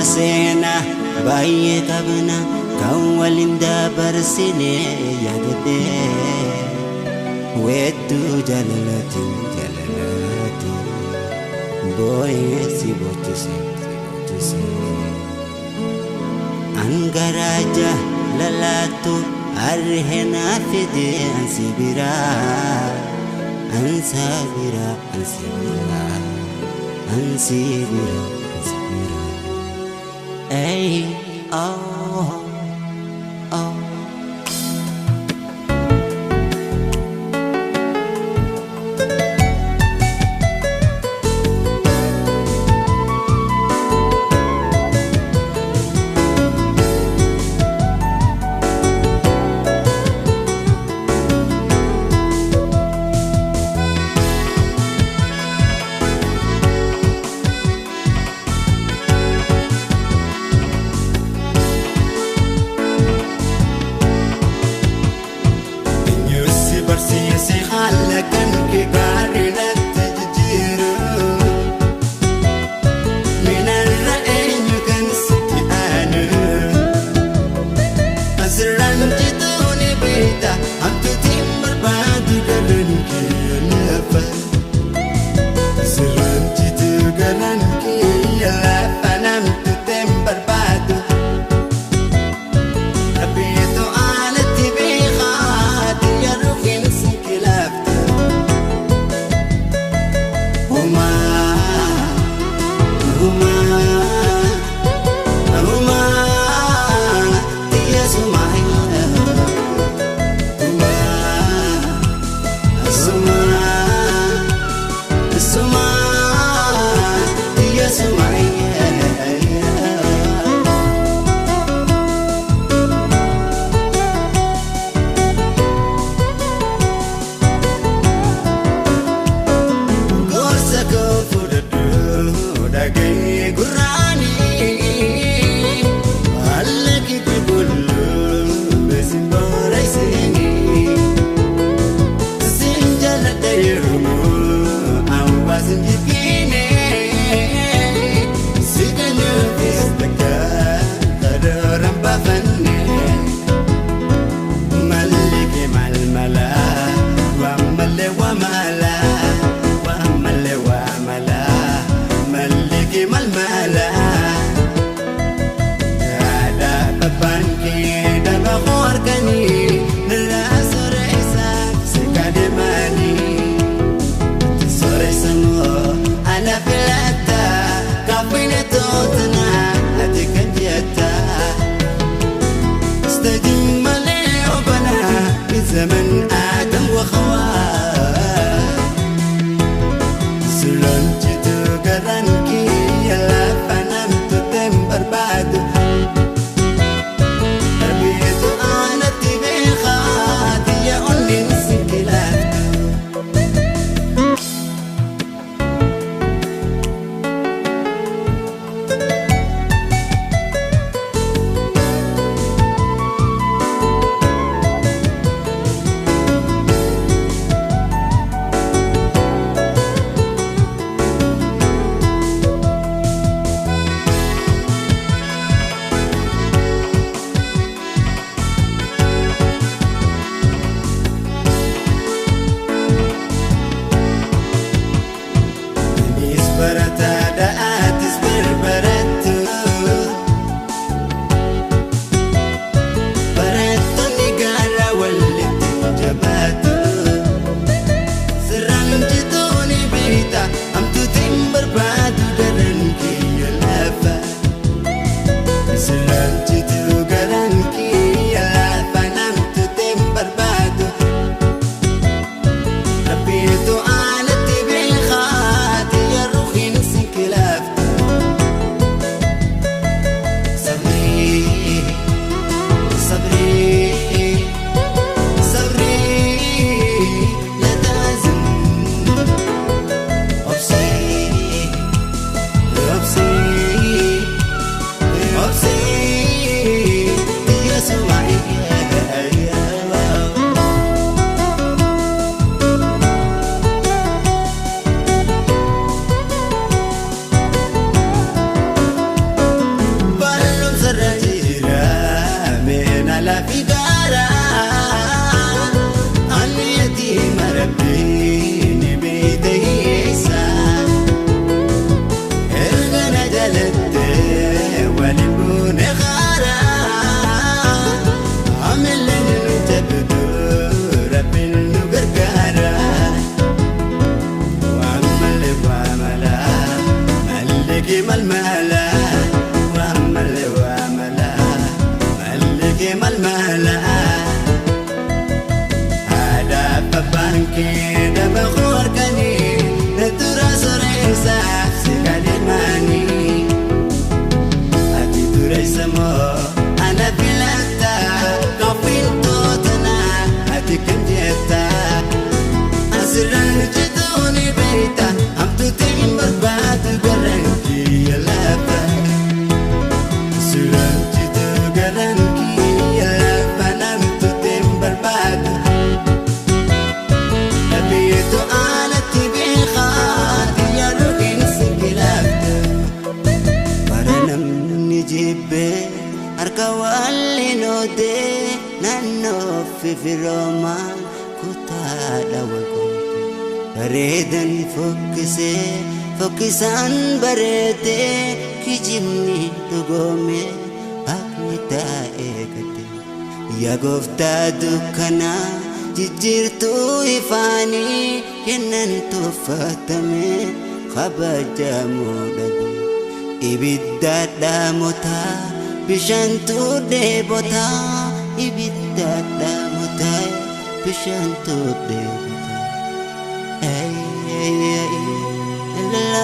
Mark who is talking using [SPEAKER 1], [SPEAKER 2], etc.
[SPEAKER 1] Amma seenaa baay'ee qabna kan waliin dabarsine yaadadhee weedduu jaalalaatiin jaalalaatiin boo'ee si boochise si boochise. Angaraa jaalalaatu arheenaa fide ansi biraa ansa biraa ansi biraa ansi biraa ansi biraa. Ey, oh, oh. Dureessa moo ana filatta qophiintootana ati kam jetta? Asirraan hojjetuun beekta hamtuutiin hin barbaadu garaan kiyya lafa. Asirraan hojjetu garaan kiyya lafa namtuutiin barbaadu. Nabiyyeetu alatti beekaa xiyyaaruu hin sigilaaftu. Bara namni jibbee harka waliin oodee naannoo fifiroomaan kutaadha wal qoode. Bareedan fokkisee fokkisaan bareedee kijibni dhugoome haqni taa'ee gate. Yaa gooftaa dukkanaa jijjiirtuu ifaanii kennan tuffatame kabajamuu dhabe. Ibidda dhaamotaa bishaantu dheebotaa ibidda dhaamotaa bishaantu dheebotaa. Ay, ay, ay, la, la,